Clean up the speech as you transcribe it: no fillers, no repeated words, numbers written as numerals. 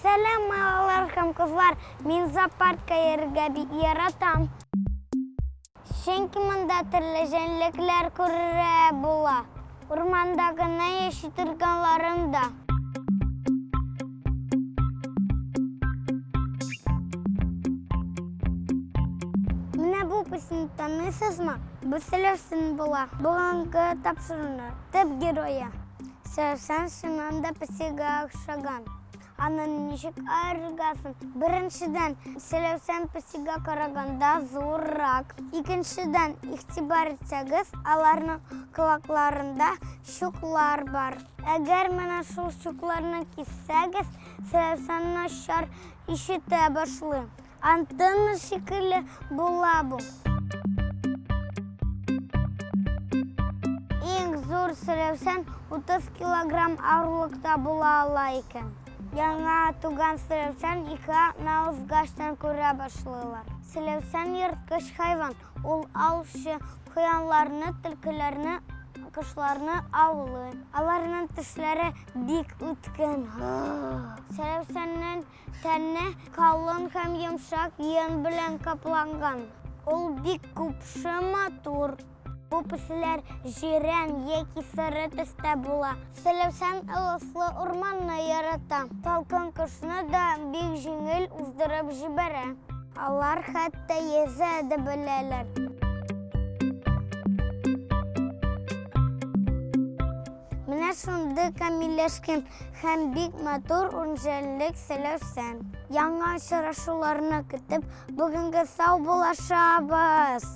Сәлам, малайлар һәм кызлар! Мин зоопаркка йөрергә бик яратам. Чөнки монда төрле җәнлекләр күрергә була. Урманда гына яши торганнарын да. Менә бу песне таныйсызмы? Бу Селәүсен була. Бүгенге тапшыруның төп герое. Селәүсен чыннан да песигә охшаган. Аны ничек аерыргасың? Беренчедән, селәүсән песигә караганда зуррак. Икенчедән, игътибар итсәгез, аларның колакларында чуклар бар. Әгәр менә шул чукларны киссәгез, селәүсән начар ишетә башлый. Антенна шикелле була бу. Иң зур селәүсән 30 килограмм авырлыкта була ала икән. Яңа туган селәүсән ике атна узгачтан күрә башлыйлар. Селәүсән ерткыч хайван. Ул аучы, куяннарны, төлкеләрне, кошларны аулый. Аларның тешләре бик үткен. Селәүсәннең Тәне калын һәм йомшак йон белән капланган. Ул бик купшы, матур. Бу песиләр җирән яки соры төстә була. Селәүсән ылыслы урманны ярата. Салкын кышны да бик җиңел уздырып җибәрә. Алар хәтта йөзә дә беләләр. Менә шундый камилләшкән һәм бик матур унҗәнлек селәүсән. Яңа очрашуларны көтеп, бүгенге сау булашабыз!